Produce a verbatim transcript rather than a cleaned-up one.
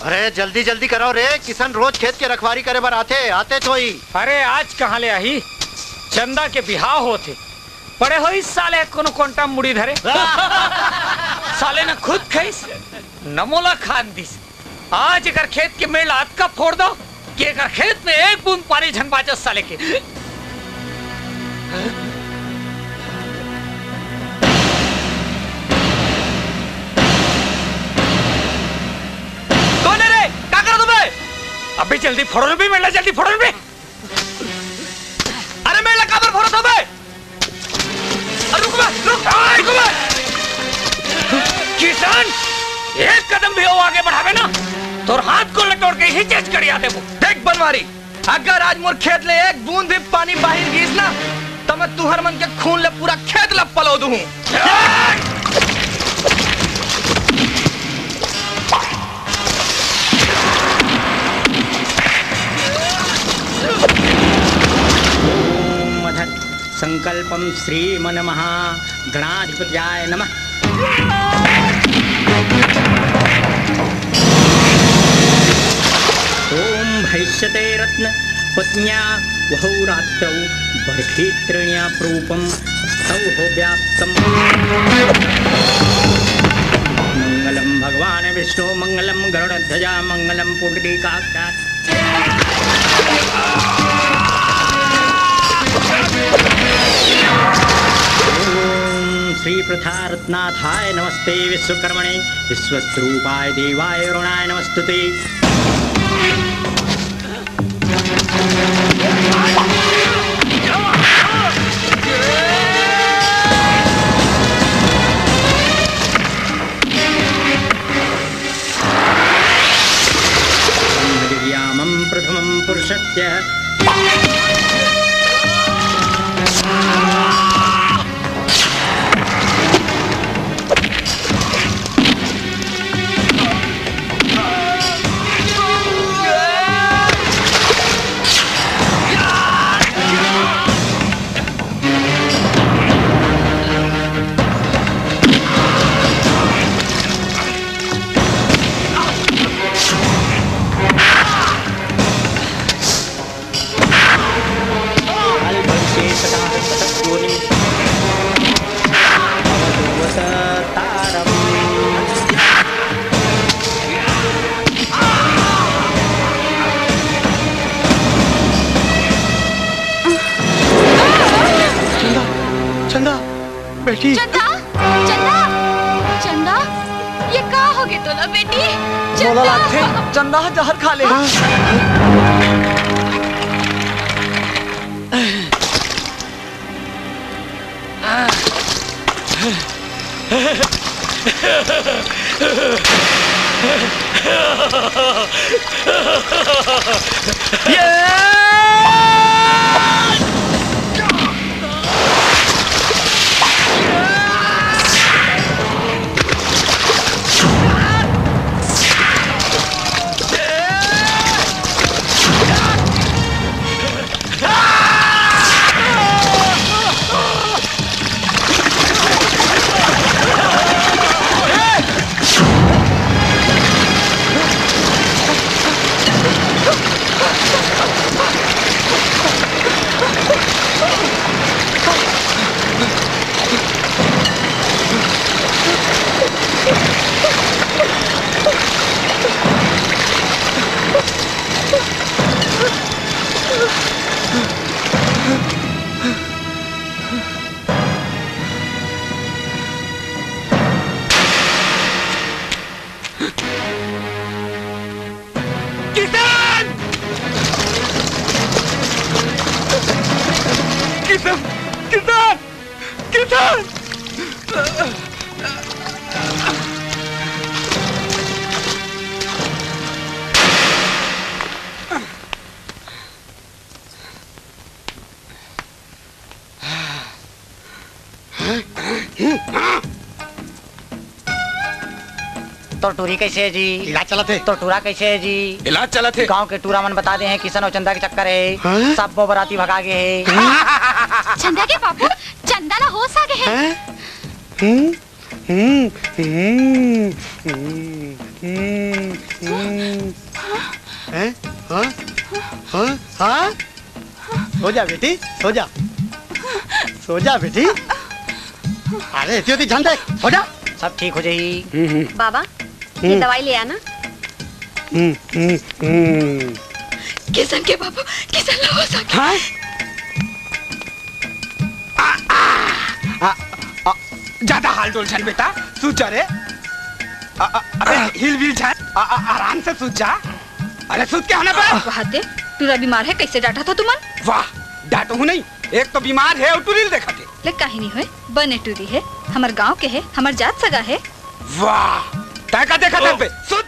अरे जल्दी जल्दी करो रे, किसन रोज खेत के रखवारी करे बर आथे, आते तो ही। अरे आज कहाँ ले आही, चंदा के बिहाव होथे, पड़े होही साले कोनो कोंटा म मुड़ी धरे। साले न खुद खइस, न मोला खान दिस। आज एकर खेत के मेड़ ला अतका फोड़ दो कि एकर खेत में एक बूंद पानी झन बाचस साले के। कोन हे रे? का करत हस बे? अबे जल्दी फोड़ो न बे, मेड़ ला जल्दी फोड़ो न बे। अरे मेड़ ला काबर फोड़त हस बे? अरे रुक बे, रुक, रुक बे। किसन, एक कदम भी वो आगे बढ़ाबे ना, तोर हाथ गोड़ ल तोड़ के इही चेच गड़िया देबो। देख बनवारी, अगर आज मोर खेत ले एक बूंद भी पानी बाहिर गिस ना, त मैं तुंहर मन के खून ले पूरा खेत ल पलो दूहूं। ओम अथ संकल्पम श्रीमन महागणाधिपत्याय नमः। ओम भविष्यते रत्न पत्न्या वहौ रात्रौ बर्हित्रिण्या रूपं सौः व्याप्तम्। मंगलं भगवान विष्णु मंगलं गरुड़ध्वजा मंगलं पुंडरीकाक्ष। ओम श्री पृथारत्नाथाय नमस्ते विश्वकर्मणे विश्वस्वरूपाय देवाय वरुणाय नमस्तुते। ब्रह्मगिर्यामं प्रथमं पुरुषस्य। चंदा, चंदा, बेटी। चंदा, चंदा, चंदा, ये का हो गे तोला बेटी? बोला चंदा। लागथे, चंदा ह जहर खा ले। हाँ। किशन! किशन! किशन! किशन! तोर टूरी कैसे हे जी? इलाज चलत हे। तोर टूरा कैसे हे जी? इलाज चलत हे। गांव के टूरा मन बता दे हे किशन अउ चंदा के चक्कर हे। हाँ? सब वो बराती भगा गे हे। चंदा के बाबू, चंदा ला होश आ गे हे। हाँ? हम्म, हम्म, हम्म, हम्म, हम्म, हम्म। हैं? हाँ? हाँ? हाँ? सो जा बेटी, सो जा, सो जा बेटी। अरे एती ओती झन देख, सो जा। सब ठीक हो जाही। हम्म, हम्म। बाबा, ये हम्म। दवाई ले आना। हम्म, हम्म, हम्म। किशन के बाबू, किशन ला होश आ गे। हाँ? आ, आ, आ, आ, ज्यादा हाल डोल झन बेटा, सूत जा रे। आ, आ, अबे हिल विल झन, आ, आ, आराम से सूत जा। अरे सूत के होना बे? वाह ते, टूरा बीमार हे, कैसे डांटत हो तुमन? वाह, डांटहूं नहीं, एक तो बीमार हे अउ टूरी ल देखत हे। ले काहीं नहीं होय, बने टूरी हे, हमर गांव के हे, हमर जात सगा हे। वाह, तैं का देखत हस बे? सूत।